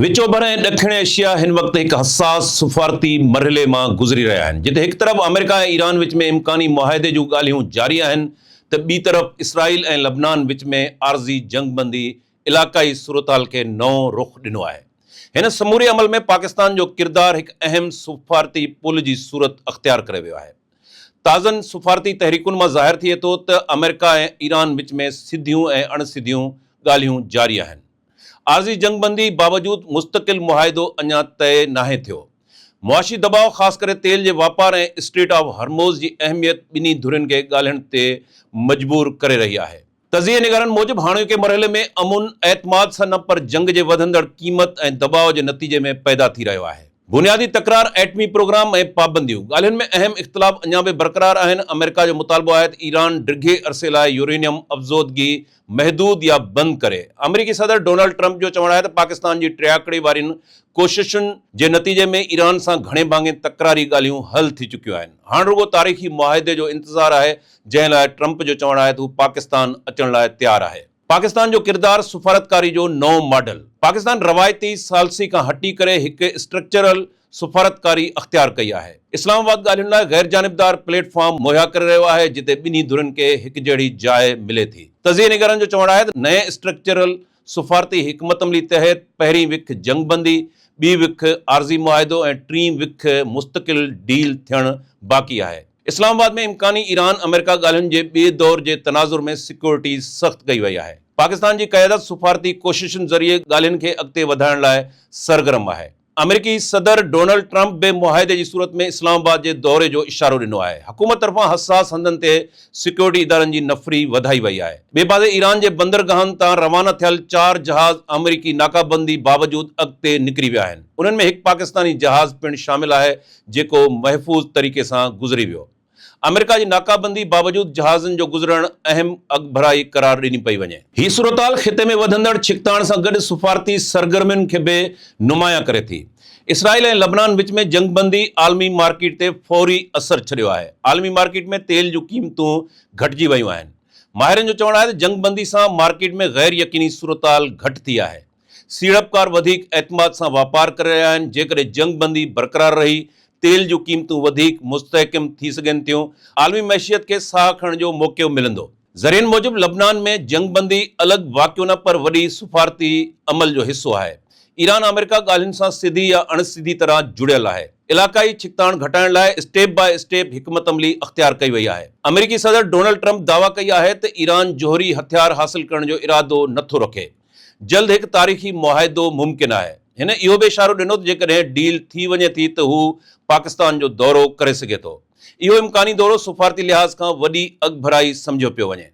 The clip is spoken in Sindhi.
وچ اوڀر ۽ ڏکڻ ايشيا هن وقت هڪ حساس سفارتي مرحلي مان گذري رهيا آهن، جتي هڪ طرف آمريڪا ۽ ايران وچ ۾ امڪاني معاهدي جون ڳالهيون جاري آهن ته ٻي طرف اسرائيل ۽ لبنان وچ ۾ عارضي جنگبندي علائقائي صورتحال کي نئون رخ ڏنو آهي. هن سموري عمل ۾ پاڪستان جو ڪردار هڪ اهم سفارتي پل جي صورت اختيار ڪري ويو آهي. تازن سفارتي تحريڪن مان ظاهر ٿئي ٿو ته آمريڪا ۽ ايران وچ ۾ سڌيون ۽ اڻ سڌيون ڳالهيون جاري آهن. عارضي جنگبندي باوجود مستقل معاهدو اڃا طئي ناهي ٿيو. معاشي دٻاء خاص ڪري تيل جي واپار ۽ اسٽريٽ آف هرموز جي اهميت ٻنهي ڌرين کي ڳالهين تي مجبور ڪري رهي آهي. تجزيي نگارن موجب هاڻوڪي مرحلي ۾ امن اعتماد سان نه پر جنگ جي وڌندڙ قيمت ۽ دٻاء جي نتيجي ۾ پيدا ٿي رهيو آهي. بنيادي تڪرار ايٽمي پروگرام ۽ پابنديون، ڳالهين ۾ اهم اختلاف اڃا به برقرار آهن، آمريڪا جو مطالبو آهي ته ايران ڊگهي عرصي لاء يورينيم افزودگي محدود يا بند ڪري. آمريڪي صدر ڊونلڊ ٽرمپ جو چوڻ آهي ته پاڪستان جي ٽياڪڙي وارين ڪوششن جي نتيجي ۾ ايران سان گهڻي ڀاڱي تڪراري ڳالهيون حل ٿي چڪيون آهن، هاڻ رڳو تاريخي معاهدي جو انتظار آهي، جنهن لاء ٽرمپ جو چوڻ آهي ته هو پاڪستان اچڻ لاء تيار آهي. پاڪستان جو ڪردار سفارتڪاري جو نئون ماڊل، پاڪستان روايتي ثالثي کان هٽي ڪري هڪ اسٽرڪچرل سفارتڪاري اختيار ڪئي آهي. اسلام آباد ڳالهين لاء غيرجانبدار پليٽ فارم مهيا ڪري رهيو آهي، جتي ٻنهي ڌرين کي هڪجهڙي جاء ملي ٿي. تجزيي نگارن جو چوڻ آهي ته نئين اسٽرڪچرل سفارتي حڪمت عملي تحت پهرين وک جنگبندي، ٻي وک عارضي معاهدو ۽ ٽين وک مستقل ڊيل ٿيڻ باقي آهي. اسلام آباد ۾ امڪاني ايران آمريڪا ڳالهين جي ٻئي دور جي تناظر ۾ سيڪيورٽي سخت ڪئي وئي آهي. پاڪستان جي قيادت سفارتي ڪوششن ذريعي ڳالهين کي اڳتي وڌائڻ لاء سرگرم آهي. آمريڪي صدر ڊونلڊ ٽرمپ به معاهدي جي صورت ۾ اسلام آباد جي دوري جو اشارو ڏنو آهي. حڪومت طرفان حساس هنڌن تي سيڪيورٽي ادارن جي نفري وڌائي وئي آهي. ٻئي پاسي ايران جي بندرگاهن تان روانا ٿيل چار جهاز آمريڪي ناڪابندي باوجود اڳتي نڪري ويا آهن. انهن ۾ هڪ پاڪستاني جهاز پڻ شامل آهي جيڪو محفوظ طريقي سان گذري ويو. آمريڪا جي ناڪابندي باوجود جهازن جو گذرڻ اهم اڳڀرائي قرار ڏني پئي وڃي. هي صورتحال خطي ۾ وڌندڙ ڇڪتاڻ سان گڏ سفارتي سرگرمين کي به نمايان ڪري ٿي. اسرائيل ۽ لبنان وچ ۾ جنگبندي عالمي مارڪيٽ تي فوري اثر ڇڏيو آهي. عالمي مارڪيٽ ۾ تيل جون قيمتون گهٽجي ويون آهن. ماهرن جو چوڻ آهي ته جنگبندي سان مارڪيٽ ۾ غير يقيني صورتحال گهٽ ٿي آهي. سيڙپڪار وڌيڪ اعتماد سان واپار ڪري رهيا آهن، جيڪڏهن جنگ بندي برقرار رهي، تيل جون قيمتون وڌيڪ مستحڪم ٿي سگهن ٿيون، عالمي معيشت کي ساهه کڻڻ جو موقعو ملندو. ذريعن موجب لبنان ۾ جنگ بندي الڳ واقعو نه پر وڏي سفارتي عمل جو حصو آهي، ايران آمريڪا ڳالهين سان سڌي يا اڻ سڌي طرح جڙيل آهي. علائقائي ڇڪتاڻ گهٽائڻ لاء اسٽيپ باء اسٽيپ حڪمت عملي اختيار ڪئي وئي آهي. آمريڪي صدر ڊونلڊ ٽرمپ دعويٰ ڪئي آهي ته ايران جوهري هٿيار حاصل ڪرڻ جو ارادو نٿو رکي. جلد هڪ تاريخي معاهدو ممڪن آهي. هن اهو به اشارو ڏنو ته جيڪڏهن ڊيل ٿي وڃي ٿي ته هو پاڪستان جو دورو ڪري سگهي ٿو. اهو امڪاني دورو سفارتي لحاظ کان وڏي اڳڀرائي سمجهيو پيو وڃي.